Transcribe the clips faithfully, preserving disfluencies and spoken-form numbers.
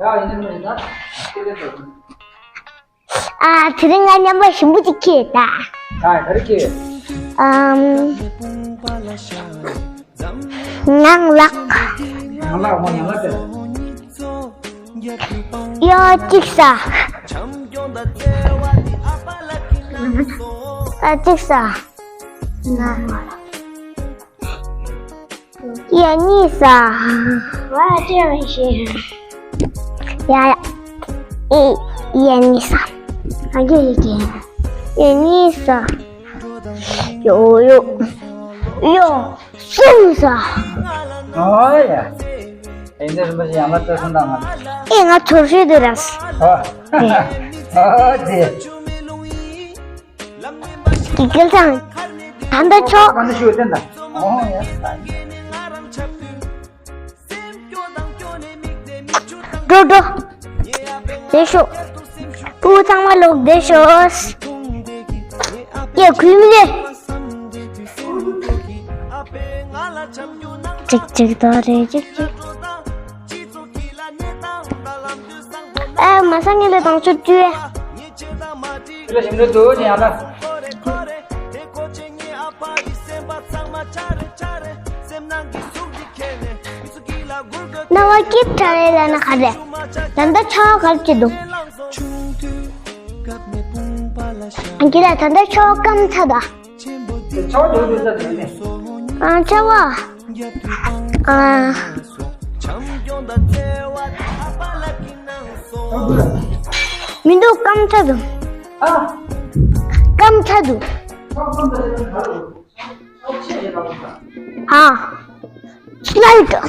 ཡ་ཡིན་ནི་མིན་ན་དེ་ལས་ཚོ། ཨ། དེ་རིང་ང་རྔན་པ་ཞིམ་པོ་ཅིག་ཁྱེར་ད། ཨ། ག་རེ་ཁྱེར། ཨམ། ངང་ལག་ངང་ལག་མོ་ཡང་ལག་དེ། གཡོ་གཅིག་ཟ། ཨ། གཅིག་ཟ། ཡ་གཉིས་ཟ། ཝ་ཅེ་མི་ཤེས། ཡ་ཡ། ཨི། ཡ་གཉིས་ཟ། ཨ་ཡེ་ཡེ་ཡེ། ཡ་གཉིས་ཟ། ཡོ་ཡོ། ཡོ། གསུམ་ཟ། ཨོ་ཡ། ཨེ་འདི་རིན་པོ་ཆེ་ཡང་ལ་ཏོ་སོང་དང་ང་། ཨེ་ང་ཚོར་ཤེས་དུ་ར། ཨོ། ཨོ་དེ། ཀི་ཀལ་ཚང་། ད་ལྟ་ཆོག་ག་འདི་ཞུ་བསྟན་ད། ཨོ་ཡ། འགྲོ་འགྲོ། བསྡད་ཤོག་སྤུ་གུ་ཚང་མ་ལོག་བསྡད་ཤོག་ཡ་གུས་མི་དགོས། ཅིག་ཅིག་ཏོ་རེ་ཅིག་ཅིག་ཨ་མ་ས་ངེ་ལེ་དང་ཆུ་བཅུ། ཁྱོད་ལ་ཞིམ་འདྲ་འདུག་ཅེས་ཡང་ལ། ན་བ་སྐྱིད་དྲ་རེ་ལ་ན་ཁ་རེ། ད་ལྟ་ཆ་བ་གར་གྱི་འདུག་ཨང་ཀི་ལ་ད་ལྟ་ཆ་བ་སྐམ་ཚ་ད། ཆ་བ་འདུག་འདུག་ཚ་དེ་ནི། ཨང་ཆ་བ། ཨ། མི་འདུག་སྐམ་ཚ་འདུག་ཨ། སྐམ་ཚ་འདུག་ཨ། སླའི་ཏོ།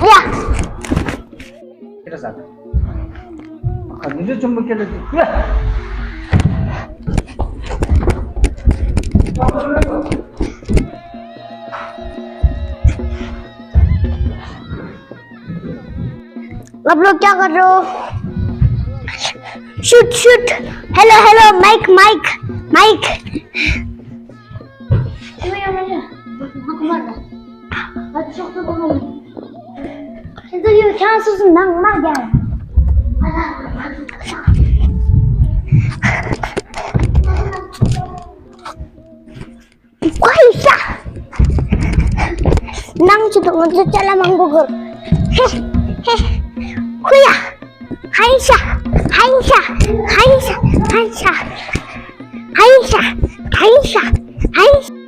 ཡ། ཁྱེད་ར་ཟ། ཁ་ཉིན་འདི་ཆུང་མོ་ཁྱེད་ར་ཟ། ཡ། आप लोग क्या कर रहे हो? Shoot, shoot. Hello, hello, mic, mic, mic. ཁོ་ཡི་ཤ། ནང་ཆུ་དང་ང་ཚོ་ཅ་ལག་མང་པོ་དགོས། ཧེ། ཧེ། ཁོ་ཡ། ཧའི་ཤ། ཧའི་ཤ། ཧའི་ཤ། ཧའི་ཤ། ཧའི་ཤ། ཧའི་ཤ། ཧའི་ཤ།